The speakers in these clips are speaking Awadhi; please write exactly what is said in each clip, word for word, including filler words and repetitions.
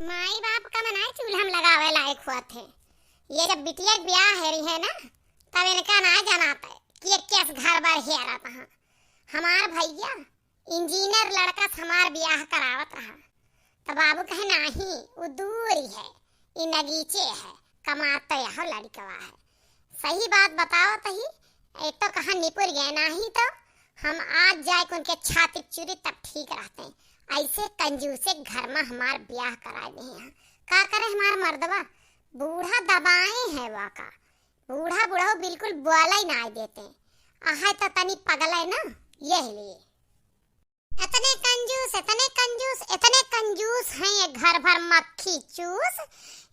माई बाप का मनाए चूल्हा में लगावे लायक हुआ थे। ये जब बिटिया के ब्याह है रही है ना, तब इनका ना जनात है कि ये कैस घर बार हेरत है। हमार भैया इंजीनियर लड़का से हमार ब्याह करावत रहा, तो बाबू कहे, "नाही, उ दूरी है, इ नगीचे है, कमात तो यह लड़कवा है।" सही बात बताओ तही, एक तो कहाँ निपुर गए, नाही तो हम आज जाए के उनके छाती चुरी तब ठीक रहते हैं। ऐसे कंजूसे घर में हमार ब्याह करा दे हैं। का करे हमार मर्दवा, बूढ़ा दबाए है वाका, बूढ़ा बुढ़ऊ बिल्कुल बोला ही ना देते। आहे तो तनी पगल है ना, यही लिए। इतने कंजूस, इतने कंजूस, इतने कंजूस हैं ये घर भर मक्खी चूस।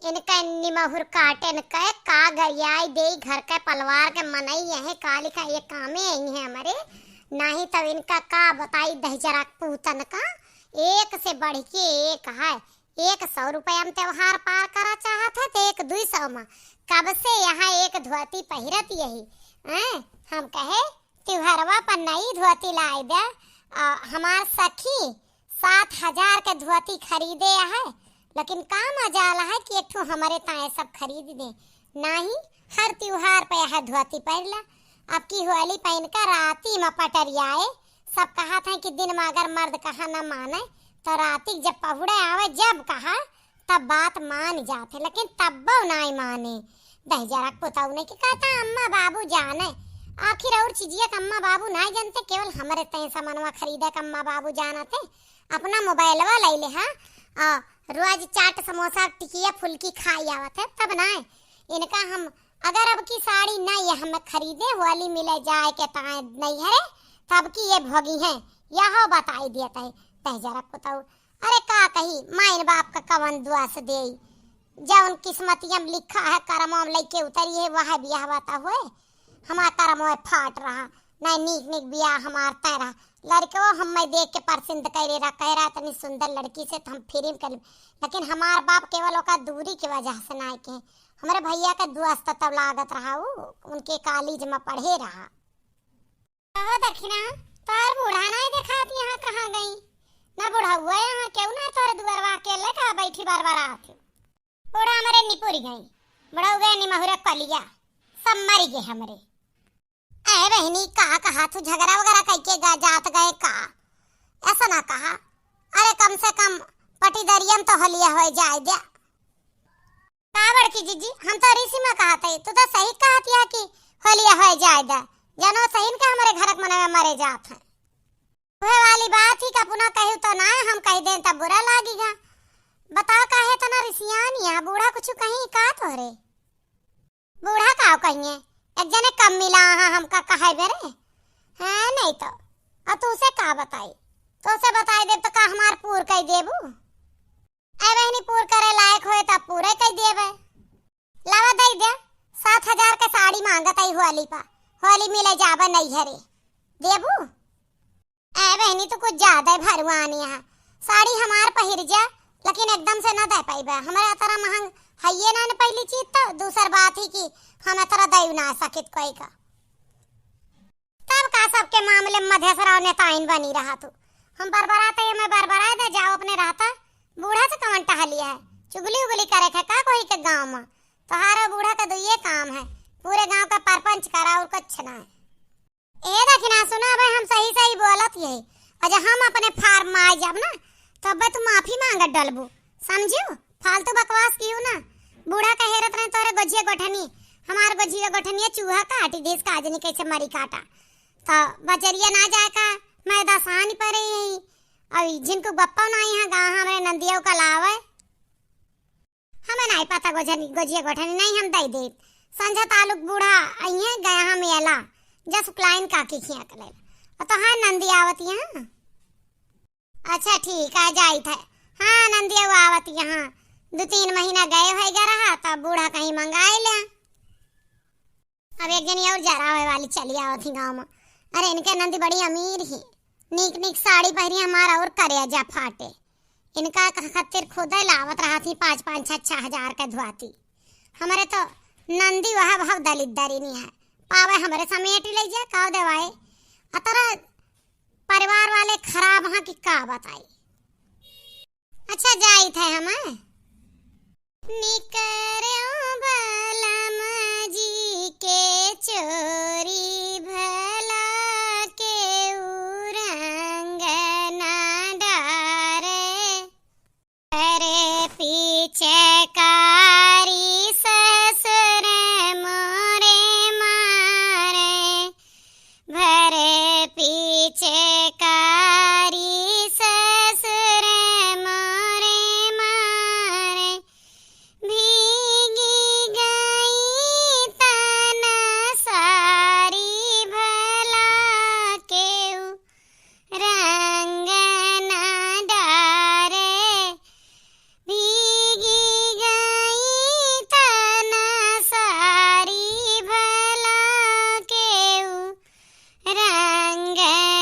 इनका निमहुर काटन के का गरियाई दे घर के पलवार के मनई यही काली का ये कामे आई हैं हमारे। नहीं तो इनका का बताई दहिजरा पूतन का, एक से बढ़ के एक है। एक सौ रुपया में त्योहार पार करा चाहत है, तो एक दुई सौ में। कब से यहाँ एक धोती पहिरत यही, हैं? हम कहे, "त्योहारवा पर नई धोती लाई दे।" आ, हमार सखी सात हजार के धोती खरीदे है, लेकिन का मजाल है कि एक ठो हमरे ताए सब खरीद दे। नाही, हर त्योहार पे यह धोती पहिरला। अब की होली पे इनका राती में पटरियाए, सब कहत हैं कि दिन में अगर मर्द कहा न माने, तो राती जब पहुड़े आवे, जब कहा, तब बात मान जात है, लेकिन तब्बो नाई माने। दहिजरा के पुतऊ ने के कहता, "अम्मा बाबू जाने।" आखिर और चीजिया के अम्मा बाबू नाई जानते, केवल हमरे तय सामानवा खरीदे के अम्मा बाबू जानते। अपना मोबाइलवा ले ले, हाँ, आ, रोज चाट समोसा टिकिया फुल्की खाई आवत है, तब नाई। इनका हम अगर अब की साड़ी न ये हम खरीदे, होली मिले जाए के ताए नैहरे, तब की ये भोगी हैं, यह बताई दिया तय दहिजरा के पुतऊ। अरे का कही, माइन बाप का कवन दुआ से देई, जवन किस्मतिया में लिखा है, करमवा में लइके उतरी है, वह बियाह बाता हुए। हमार करमवा फाट रहा, नहीं नीक नीक बियाह हमार तय रहा। लड़के वो हम मैं देख के पसंद करे रहा, कह रहा इतनी सुंदर लड़की से तो हम फ्री में कर लेब। लेकिन हमार बाप केवल ओका दूरी की वजह से ना के, हमरे भैया के दोस्त तब लागत रहा, उ उनके कॉलेज में पढ़े रहा। कहो दखिना, तोहर बूढ़ा नाई देखात यहाँ कहाँ गई? ना बुढ़ौआ यहाँ केहू ना तोहरे दुआरवा अकेले का बैठी बरबरात। बूढ़ा हमरे निपुर गई, बुढ़ऊ गए निमहुरे कलिया, सब मर गए हमरे। ए बहिनी, का कहा तू, झगड़ा वगैरह कइके गा-, जात गए का? ऐसा ना कहा। अरे कम से कम पटीदरिया में तो होलिया होए जाए द्या। का बड़की जीजी, हम तो रिसी में कहत हई, तू तो सही कहत है कि होलिया होए जाए दा, जनो सही के हमरे घर के मनवे मरे जात हैं। वह वाली बात ही का पुनः कहू तो ना, हम कह दें तब बुरा लागी गा। बताओ काहे तना रिसियानी है, बूढ़ा कुछ कहीं का तोहरे? बूढ़ा का कहिए, एक जने कम मिला हा हमका कहे बेरे। हाँ नहीं तो, और तू से का बताई, तो से बताई देब तो का हमार पूर कह देबू? ए बहिनी, पूर करे लायक होए त पूरे कई देबे। लावा दई दे, सात हजार के साड़ी मांगत आई होली पा, होली मिले जाबे नैहरे, देबू? ए बहिनी, तू कुछ ज्यादा ही भरवानी है, साड़ी हमार पहिर जा, लेकिन एकदम से ना दे पाइबे, हमारे तरह महंग हइये ना न पहली चीज, तो दूसर बात ही कि हम तरह दई ना सकित कोई का। तब का सबके मामले में मधेसराव नेताइन बनी रहा तू। हम बरबराते ये मैं बरबराए दे जाओ अपने रहता। बूढ़ा से कवन टहलिया है? चुगली उगली करे थे का कोई के गाँव में? तोहारो बूढ़ा का दुइये काम है, पूरे गाँव का परपंच करा और कुछ ना है। ए दखिना सुना, अबे हम सही सही बोलत यही। और जब हम अपने फार्म में आ जाब ना, तो अबे तू माफी मांगत डलबू, समझियो? फालतू बकवास कियो ना। बूढ़ा का हेरत रहे तोरे गोझिया गोठनी, हमार गोझिया गोठनिया चूहा काटी देस का, आज नहीं कैसे मरी काटा। तो बजरिया ना जाए का, मैं दसानी परे यही। अब जिनको गप्पा ना यहाँ गा हमरे नंदिया का लावे। हमें नहीं पता गोझनी, गोझिया गोठनी नहीं हम दई देत। संझा तालुक बूढ़ा अइहे गया हम एला, जस उकलाइन काकी खिया के लेला। और तो हाँ नंदी आवत यहाँ। अच्छा ठीक है, जाइत है। हाँ, नंदिया वो आवत यहाँ, दो तीन महीना गए होइगा रहा, तब बूढ़ा कहीं मंगाए ले। अब एक जनी और जरावे वाली चली आवत ही गाँव में। अरे, इनके नंदी बड़ी अमीर ही, नीक नीक साड़ी पहिरी, हमारा और करेजा फाटे। इनका ख-, खातिर खुदे लावत रहत ही पाँच पाँच छः छः हजार के धोती। हमरे तो नंदी वह भाव दलित दरिनी है, पावे हमरे समेट ले जा, का देवाए। अतरा परिवार वाले खराब हाँ कि का बताई। अच्छा, जाइत है हम, निकरेउ बलम जी के चोरी भला केउ रंग ना डारे। अरे पिचकारी ससुर मोरे मारे, भरे पिचकारी ससुर मोरे मारे, भीगी गई तन सारी भला केउ रंग ना डारे, भीगी गई तन सारी भला केउ रंग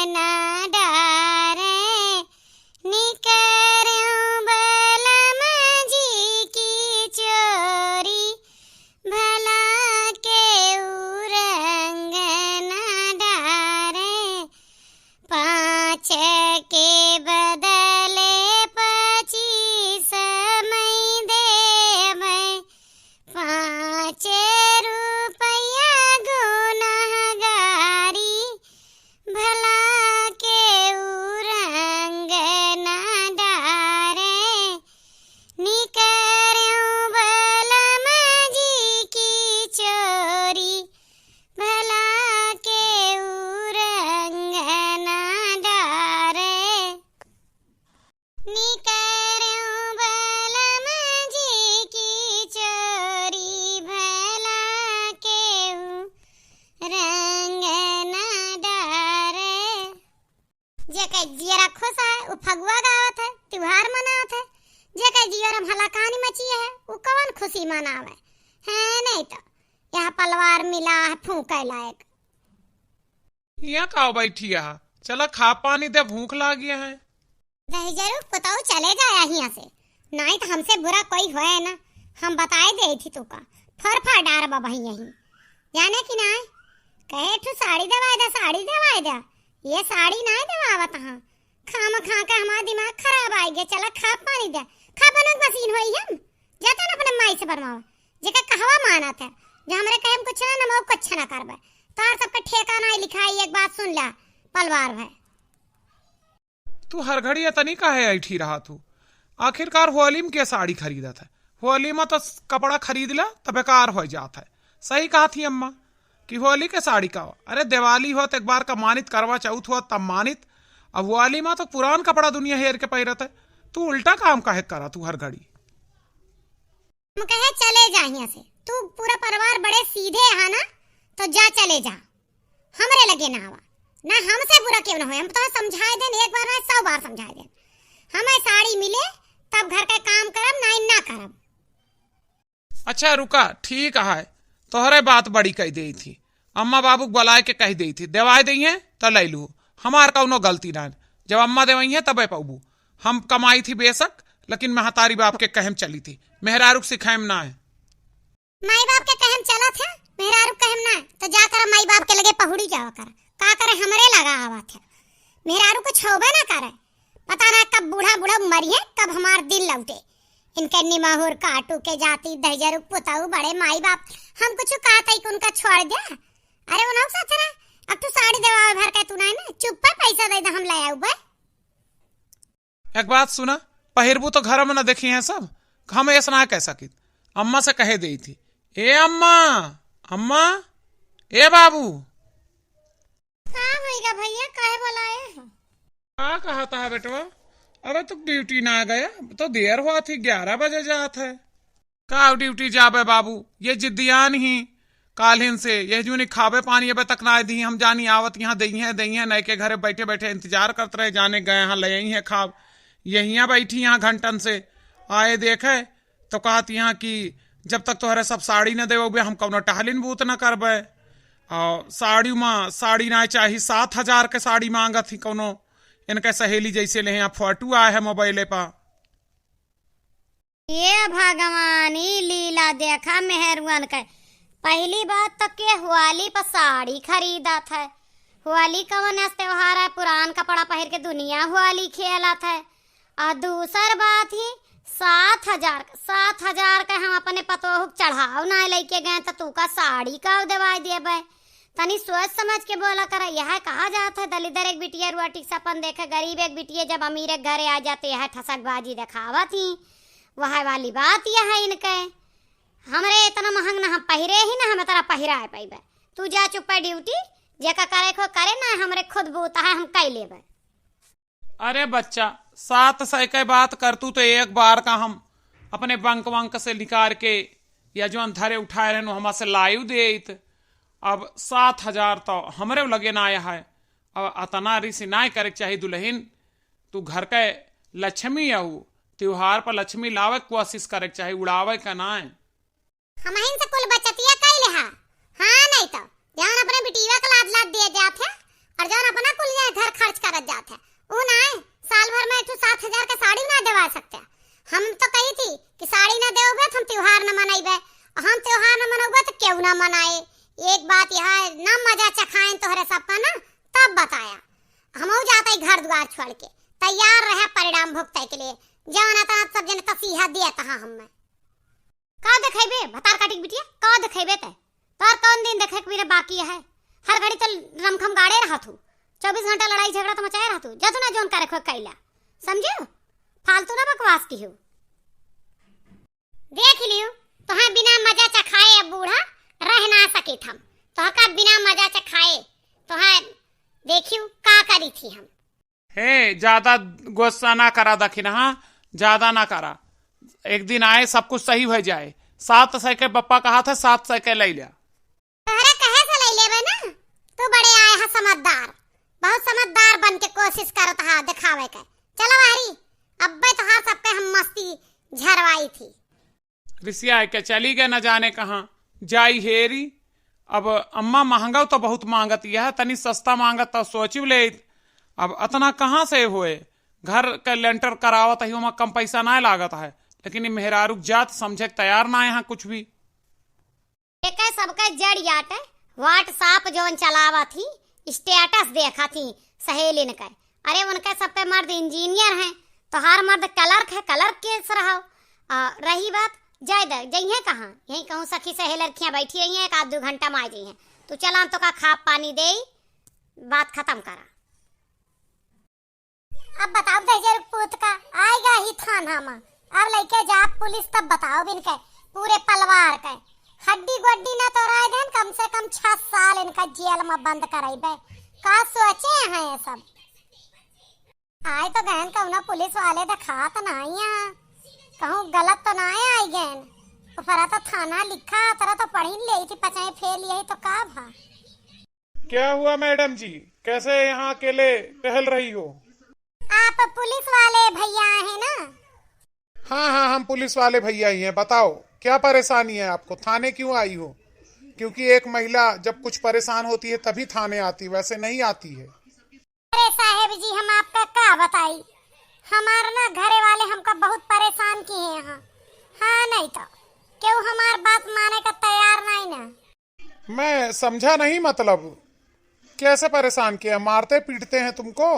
ना डारे। निकरेउ बलम जी की चोरी भला केउ रंग ना डारे। पाँच के बदले पच्चीस मई देबै, पाँच रुपया गुनहगारी भला केउ रंग ना डारे। निकरेउ बलम जी की चोरी भला केउ रंग ना डारे। निकरेउ बलम जी की चोरी भला केउ रंग ना डारे। जेके जियरा खुश है, उ फगुआ गावत है, त्योहार मनावत है। जेके जियरा में हलाकानी मची है, उ कवन खुशी मनावे? है नहीं तो, यह पलवार मिला है फूंके लायक। हियाँ का बैठी है? चला खा पानी दे, भूख लागी है। दहिजरू पुतऊ चले जाया हियाँ से, नाहीं तो हमसे बुरा कोई होए ना, हम बताए देई थी तू का, फर फर डार बबही यहीं, जाने कि नाहीं? कहे ठू साड़ी देवाए दे, साड़ी देवाए दे, ये साड़ी नाहीं देवावत हाँ, खाम खा के हमार दिमाग खराब आइ गया। चला खा पानी दे, खा बनक मशीन होई हम, जाता ना अपने माई से बनवाओ, जेका कहवा मानत है, जो हमरे कहे हम कुछ ना नमो कुछ ना करबे, तार सबके ठेका नाहीं लिखाई, एक बात सुन ला पलवार भाई। तू हर घड़ी एतनी काहे ऐठी रहत हू? आखिरकार होली में के साड़ी खरीदत है? होली में तो स-, कपड़ा खरीद ला त बेकार होइ जात है। सही कहत ही अम्मा कि होली के साड़ी का, अरे दिवाली होत एक बार का मानित, करवा चौथ होत तब मानित, अब होली में तो पुरान कपड़ा दुनिया हेर के पहिरत है। तू उल्टा काम काहे करत हू हर घड़ी? हम कहे चले जा हियाँ से, तू पूरा परिवार बड़े सीधे है ना, तो जा चले जा, हमरे लगे ना आवा, ना हमसे बुरा केउ ना होए, हम तो समझाए देन, एक बार ना सौ बार समझाए देन, हमें साड़ी मिले तब घर का काम करब, नाहीं ना करब। अच्छा रुका, ठीक है, तोहरे बात बड़ी कह देई थी, अम्मा बाबू के बुलाए के कह देई थी, देवाए देइहें त ले लू, हमार कउनो गलती ना, जब अम्मा देवइहें तबे पउबू। हम कमाई थी बेशक, लेकिन महतारी बाप के कहम चली थी, मेहरारू के सिखाएम ना है। माई बाप के कहम चलत है, मेहरारू के कहम ना है, तो जा कर माई बाप के लगे पहुड़ी जावा कर, का करे हमरे लगा आवत है, मेहरारू कुछ होबे ना करे। पता ना कब बूढ़ा बूढ़ा मरिहे, कब हमार दिन लौटे। इनके निमहुर काटू के जाति दहिजरू पुतऊ बड़े माई बाप, हम कुछ कहत है कि उनका छोड़ दे। अरे उनहु के साथ ना, अब तू साड़ी देवावे भर के तू नाहीं ना, चुप्पे पैसा दे दे, हम ले आउबे। एक बात सुना, पहिरबू तो घर में न देखिहैं सब, हम ऐसा ना कह सकित। अम्मा से कहे देई थी, ए अम्मा, अम्मा, ए बाबू। का होइगा भइया, काहे बोलाए हो? का कहत है बेटवा? अबे तू ड्यूटी ना गया, तो देर होत ही, ग्यारह बजे जात है। का ड्यूटी जाबे बाबू, ये जिद्दियान ही काल्हिन से, यह जूनी खाबे पानी अबे तक ना दी, हम जानी आवत यहाँ दइहैं, दइहैं, नए के घरे बैठे बैठे इंतजार करत रहे, जाने गए हैं ले अइहैं खाब। यहियाँ बैठी यहाँ घंटन से, आए देखे तो कहत यहाँ कि जब तक तोहरे सब साड़ी न देवे हम कउनो टहलिन बूत न करबे। और साड़ी मा, साड़ी ना चाही, सात हजार के साड़ी मांगत ही कउनो, इनके सहेली जैसे ले यहाँ फोटो आए है मोबाइले पा। हे भगवान, ई लीला देखा मेहरुअन के। पहिली बात त के होली प साड़ी खरीदत है। होली कवन अस त्योहार है, पुरान कपड़ा पहिर के दुनिया होली खेलत है। अउर दूसर बात ही, सात हजार का, सात हजार का हम अपने पतोह के चढ़ाव ना लइके गए, त तू का साड़ी का देवाई देबे? तनी सोच समझ के बोला कर। यह कहा जात है, दलिदर एक बिटिया रोटी सपन देखे, गरीब एक बिटिया जब अमीर एक घरे आ जाते, यह ठसकबाजी देखावत ही। वह वाली बात यह है इनके। हमरे इतना महंग ना हम पहिरे ही ना, हम इतना पहिराए पइबे। तू जा चुप्पे ड्यूटी, जेका करे को करे ना, हमरे खुद बूता है, हम कई लेबे। अरे बच्चा, सात सौ के बात करतू तो एक बार का हम अपने बंक वंक से निकार के या जौन धरे उठाए रहन, हमा से लाइव देइत। अब सात हजार तो हमरे लगे ना आया है। अब अतना रिस नाय करे के चाही दुल्हन, तू घर के लक्ष्मी अहू, त्योहार पर लक्ष्मी लावे के कोशिश करे के चाही, उड़ावे के नाय। हमहिन से कुल बचतिया कइ लेहा। हाँ, नहीं तो जौन अपने बिटिया के लाद लाद दिए जात है और जौन अपना कुल ये घर खर्च करत जात है, ऊ नाय, साल भर में एक ठो सात हजार के साड़ी ना देवा सकते। हम तो कही थी कि साड़ी ना देबे तो हम त्योहार ना मनइबे, और हम त्योहार ना मनउबे तो केहू ना मनाए। एक बात यह है, ना मजा चखाएन तोहरे सबका ना, तब बताया। हमहू जात ही घर द्वार छोड़ के, तैयार रहे परिणाम भुगते के लिए। जौन अतना सब जने तसीहा दिया तहा हमें। का देखेबे भतार काटी के बिटिया, का देखेबे ते? तोर कौन दिन देखे के मेरे बाकी है? हर घड़ी तो रमखम गाड़े रहत हूँ, चउबीस घंटा लड़ाई झगड़ा तो मचाए रहत हूँ। जा तू ना जौन करे खो कैला, समझियो? फालतू ना बकवास की हो। देख लियो, तोहे बिना मजा चखाए अब बूढ़ा रह ना सकित हम। तोहका बिना मजा चखाए, तोहे देखियो का करी थी हम। हे, ज्यादा गुस्सा ना करा दखिनहा, ज्यादा ना करा। एक दिन आए, सब कुछ सही हो जाए। सात सौ के पप्पा कहा था, सात सौ के ले लिया। तोहरा कहे से ले लेबे ना, तू बड़े आए हा समझदार, बहुत समझदार बन के कोशिश करत हा दिखावे के। चलो हरी, अब्बे तोहार सबके हम मस्ती झरवाई थी। रिसिया के चली गए न जाने कहाँ जाई हेरी। अब अम्मा महंगा तो बहुत मांगत यह, तनी सस्ता मांगत तो सोचिब लेइत। अब अतना कहाँ से होए, घर के लेंटर करावत ही, ओमा कम पैसा ना लागत है, लेकिन ई मेहरारू के जात समझे के तैयार ना यहाँ कुछ भी। एके सबके जड़ याटे, WhatsApp जौन चलावत ही, status देखत ही सहेलिन के। अरे उनके सबके मर्द engineer हैं, तोहार मर्द clerk है, clerk केस रहो। आ, रही बात, जाए दे, जइहें कहाँ? यहीं कहूँ सखी सहेलरखियाँ बैठी रही हैं, एक आध दो घंटा में आ जइहें। तू चला, हम तोका खा पानी देई, बात खतम करा। अब बताओ दहिजर पूत का आएगा ही थाना में, अब लइके जा पुलिस, तब बताओ बिन के पूरे पलवार के हड्डी गोड्डी ना तोड़ाए देन, कम से कम छह साल इनका जेल में बंद कराइबे। का सोचे हैं ये सब? आए तो गहन कउनो पुलिस वाले देखात नाई है, कहूँ गलत तो नाई आई गहन। ऊपरा तो थाना लिखा, तरह तो पढ़ी ले थी, पचाई फेल यही तो का भा? क्या हुआ मैडम जी, कैसे यहाँ अकेले टहल रही हो? आप पुलिस वाले भैया हैं ना? हाँ हाँ, हम पुलिस वाले भैया ही हैं। बताओ, क्या परेशानी है आपको? थाने क्यों आई हो? क्योंकि एक महिला जब कुछ परेशान होती है तभी थाने आती, वैसे नहीं आती है। अरे साहेब जी, हम आपका का बताई, हमार ना घरे वाले हमका बहुत परेशान किए हैं। हाँ, नहीं तो क्यों हमार बात माने का तैयार नहीं ना। मैं समझा नहीं, मतलब कैसे परेशान किए? मारते पीटते हैं तुमको?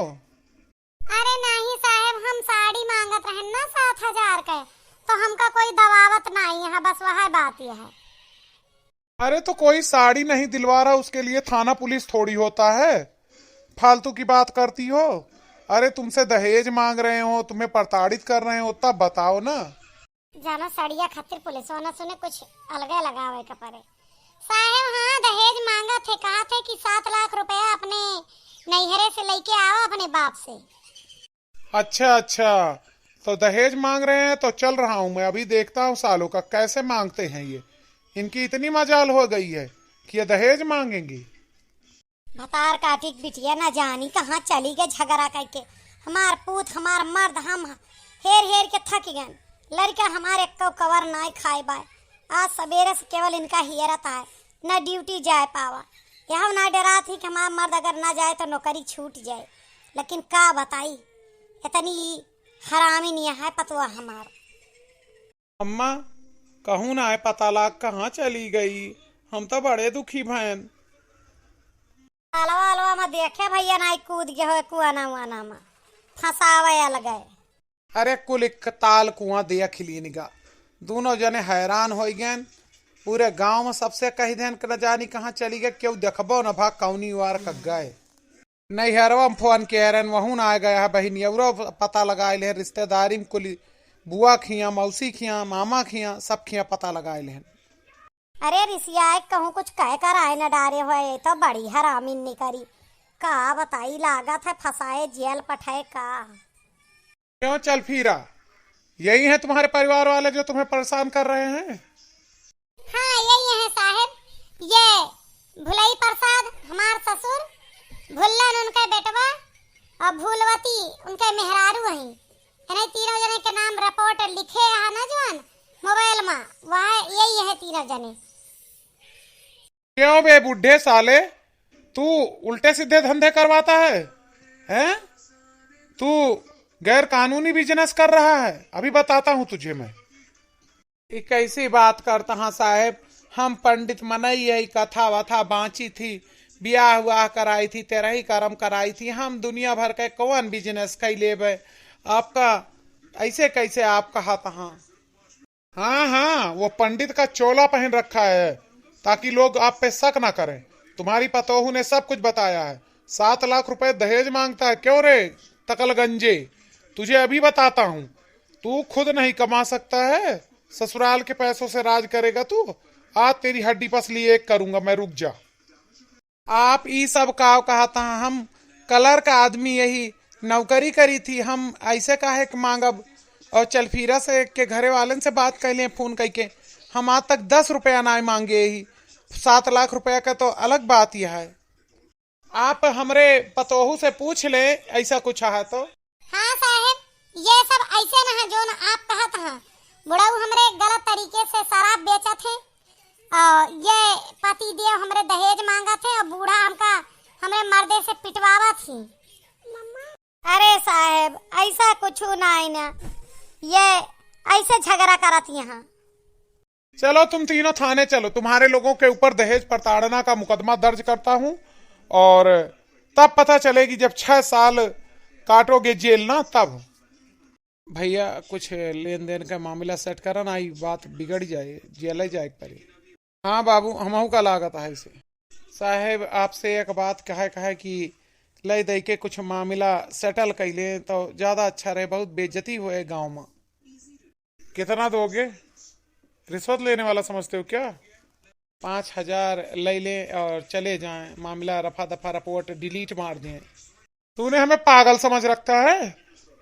अरे नहीं साहेब, हम साड़ी मांगत रहन ना सात हजार के, तो हमका कोई दबावत नहीं है, बस वह बात यह है। अरे तो कोई साड़ी नहीं दिलवा रहा, उसके लिए थाना पुलिस थोड़ी होता है, फालतू की बात करती हो। अरे तुमसे दहेज मांग रहे हो, तुम्हें प्रताड़ित कर रहे हो, तब बताओ ना। जानो, सड़िया खातिर पुलिसवा न सुने, कुछ अलगे लगावे के पड़े। साहेब, हाँ, दहेज मांगा थे, कहा थे कि सात लाख रुपया अपने नैहरे से लेके आओ अपने बाप से। अच्छा अच्छा, तो दहेज मांग रहे हैं तो चल रहा हूँ मैं, अभी देखता हूँ सालों का कैसे मांगते हैं ये। इनकी इतनी मजाल हो गई है कि ये दहेज मांगेंगी। भतार काटी के बिटिया ना जानी कहाँ चली गए झगड़ा करके। हमार पूत, हमार मर्द, हम हेर हेर के थक गए। लड़का हमारे एक्को कवर नाय खाए बाय। आज सवेरे से केवल इनका हियरत आए, न ड्यूटी जाए पावा। यह ना डरा थी कि हमार मर्द अगर ना जाए तो नौकरी छूट जाए। लेकिन का बताई, इतनी हरामी नहीं है पतवा हमार। अम्मा, कहूँ ना आए पता लाग कहाँ चली गई, हम तो बड़े दुखी भयन। अलवा अलवा में देखे भैया नाई कूद गए हो कुआना उआना में, फंसावे अलगे। अरे कुल एक ताल कुआं देख लीन गा। दूनों जने हैरान होइ गएन। पूरे गांव में सबसे कहि देन कि न जानी कहाँ चली गए, केहू देखबो न भा कौनी वार क गए। नैहरवा में फोन किहे रहेन, वहू न आए गए है बहिनी, औरो पता लगाए लेहेन, रिश्तेदारी में कुल बुआ खिया, मौसी खिया, मामा खिया, सब खिया पता लगाए लेहेन। अरे रिसिया, कहूँ कुछ कह कर आए न डारे होए, ये तो बड़ी हरामी निकरी। का बताई, लागत है फंसाए जेल पठाए का। क्यों चलफीरा, यही है तुम्हारे परिवार वाले जो तुम्हें परेशान कर रहे हैं? हाँ, यही है साहेब। ये भुलई प्रसाद, हमार ससुर, भुल्लन उनके बेटवा, और भूलवती उनके मेहरारू हैं। इन्हीं तीनों जने के नाम रिपोर्ट लिखे है ना जवान मोबाइल में, वह यही है तीनों जने। क्यों बे बूढ़े साले, तू उल्टे सीधे धंधे करवाता है, हैं? तू गैर कानूनी बिजनेस कर रहा है, अभी बताता हूँ तुझे मैं। ई कैसी बात करता हाँ साहेब, हम पंडित मनई है, कथा वथा बाँची थी, ब्याह व्याह कराई थी, तेरही करम कराई थी, हम दुनिया भर के कौन बिजनेस कई लेबे? आपका ऐसे कैसे आप कहत हाँ? हाँ, हाँ, वो पंडित का चोला पहन रखा है, ताकि लोग आप पे शक ना करें। तुम्हारी पतोहू ने सब कुछ बताया है। सात लाख रुपए दहेज मांगता है। क्यों रे तकलगंजे, तुझे अभी बताता हूँ। तू खुद नहीं कमा सकता है, ससुराल के पैसों से राज करेगा तू। आज तेरी हड्डी पसली एक करूंगा मैं, रुक जा। आप ई सब काव कहत हैं? हम कलर का आदमी यही नौकरी करी थी, हम ऐसे काहे के मांगब? और चलफीरा से के घरे वालन से बात कैले फोन करके, हम आज तक दस रुपया ना मांगे ही, सात लाख रुपया का तो अलग बात ही है। आप हमरे पतोहू से पूछ ले, ऐसा कुछ है तो। हाँ साहेब, ये सब ऐसे न है जोन आप कहत हैं। बुढ़ऊ हमरे गलत तरीके से शराब बेचत हैं और ये पति देव हमरे दहेज मांगत हैं और बूढ़ा हमका हमरे मर्दे से पिटवावत ही। अरे साहेब, ऐसा कुछ ना है ना, ये ऐसे झगड़ा करत यहाँ। चलो तुम तीनों थाने चलो, तुम्हारे लोगों के ऊपर दहेज प्रताड़ना का मुकदमा दर्ज करता हूँ और तब पता चलेगी जब छह साल काटोगे जेल ना तब। भैया कुछ लेन देन का मामला सेट करा ना, ई बात बिगड़ जाए, जेल जाए के पड़े। हाँ बाबू, हमहू का लागत है इसे। साहेब आपसे एक बात कहे, कहे कि ले दे के कुछ मामला सेटल कैले तो ज़्यादा अच्छा रहे, बहुत बेइज्जती हुए गाँव में। कितना दोगे? रिश्वत लेने वाला समझते हो क्या? पाँच हजार ले लें और चले जाएं, मामला रफा दफा, रिपोर्ट डिलीट मार दें। तूने हमें पागल समझ रखा है।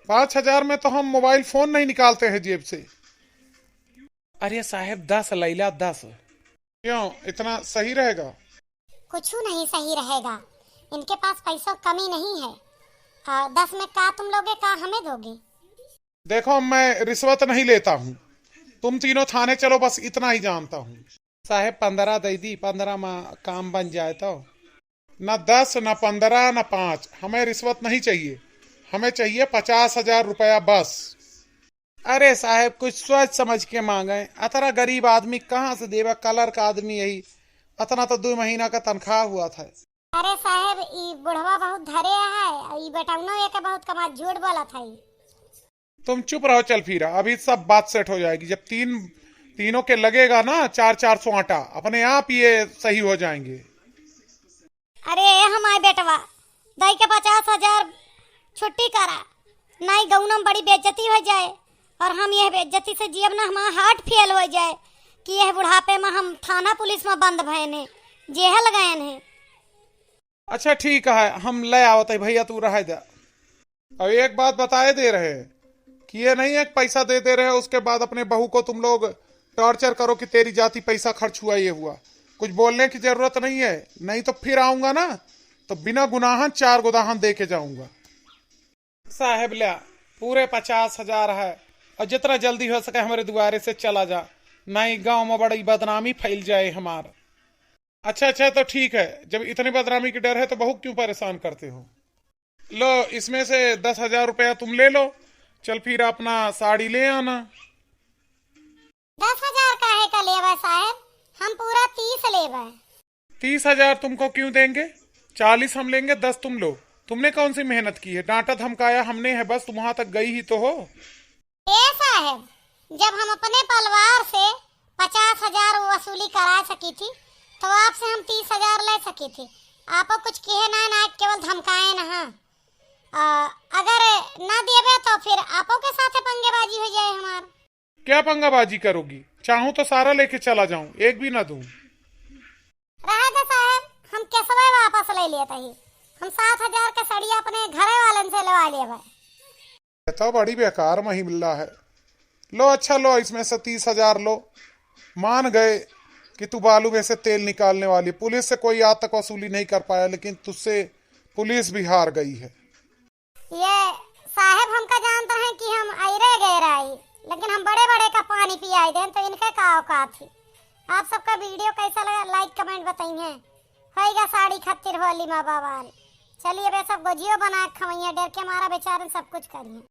पाँच हजार में तो हम मोबाइल फोन नहीं निकालते हैं जेब से। अरे साहेब, दस लैला, दस। क्यों, इतना सही रहेगा? कुछ नहीं सही रहेगा, इनके पास पैसों कमी नहीं है। आ, दस में का तुम लोगे, का हमें दोगे? देखो, मैं रिश्वत नहीं लेता हूँ, तुम तीनों थाने चलो, बस इतना ही जानता हूँ। साहेब, पन्द्रह दे दी, पन्द्रह में काम बन जाए तो। ना दस, ना पन्द्रह, ना पाँच, हमें रिश्वत नहीं चाहिए, हमें चाहिए पचास हजार रुपया बस। अरे साहेब, कुछ सोच समझ के मांगे, अतरा गरीब आदमी कहाँ से देवे, कलर का आदमी यही, अतना तो दो महीना का तनख्वाह हुआ था। अरे साहेब, ई बुढ़वा बहुत धरे है, ई बेटौनो एके बहुत कमा झूठ बोलत है। तुम चुप रहो चलफीरा, अभी सब बात सेट हो जाएगी। जब तीन, तीनों के लगेगा ना चार चार सौ आटा, अपने आप ये सही हो जाएंगे। अरे ए हमार बेटवा, दई के पचास हजार छुट्टी करा, नहीं गौना में बड़ी बेइज्जती हो जाए और हम यह बेइज्जती से जियब ना, हमारा हार्ट फेल हो जाए कि यह बुढ़ापे में हम थाना पुलिस में बंद भयन है, जेहल गयन है। अच्छा ठीक है, हम ले आवत है भैया, तू रह जा। अब एक बात बताए दे रहे कि ये नहीं है कि पैसा दे दे रहे, उसके बाद अपने बहू को तुम लोग टॉर्चर करो कि तेरी जाति पैसा खर्च हुआ, ये हुआ। कुछ बोलने की जरूरत नहीं है, नहीं तो फिर आऊंगा ना तो बिना गुनाहन चार गुदाहन दे के जाऊंगा। साहेब ल्या, पूरे पचास हजार है और जितना जल्दी हो सके हमारे दुआरे से चला जा, नहीं गांव में बड़ी बदनामी फैल जाए हमार। अच्छा अच्छा, तो ठीक है, जब इतनी बदनामी की डर है तो बहू क्यों परेशान करते हो? लो, इसमें से दस हजार रुपया तुम ले लो, चलफीरा अपना साड़ी ले आना। दस हजार काहे का लेबे साहेब, हम पूरा तीस लेबे। तीस हजार तुमको क्यों देंगे, चालीस हम लेंगे, दस तुम लो। तुमने कौन सी मेहनत की है, डांटा धमकाया हमने है बस, तुम वहां तक गई ही तो हो। ए साहेब, जब हम अपने पलवार से पचास हजार वसूली करा सकी थी, तो आपसे हम तीस हजार ले सकी थी। आपो कुछ किहे ना, ना केवल धमकाए ना। आ, अगर ना देबे तो फिर आपो के साथे पंगेबाजी हो जाए हमार। क्या पंगाबाजी करोगी? चाहूं तो सारा लेके चला जाऊं, एक भी ना दूं। रहा दे साहेब, हम केसवे वापस ले लेत ही। हम सात हजार के सड़िया अपने घरे वालन से लेवा लेबे। ये तो बड़ी बेकार महिला है। लो अच्छा लो, इसमें से तीस हजार लो। मान गए कि तू बालू में से तेल निकालने वाली। पुलिस से कोई आज तक वसूली नहीं कर पाया, लेकिन तुझसे पुलिस भी हार गई है। ये साहेब हमका जानत रहे कि हम अइरे गए रही, लेकिन हम बड़े बड़े का पानी पियाई देन, तो इनके का औकात थी। आप सबका वीडियो कैसा लगा, लाइक कमेंट बताइए। होइगा साड़ी खातिर होली मा बवाल। चलिए बे, सब गोजियो बना के खवइए, डर के मारा बेचारन सब कुछ करिए।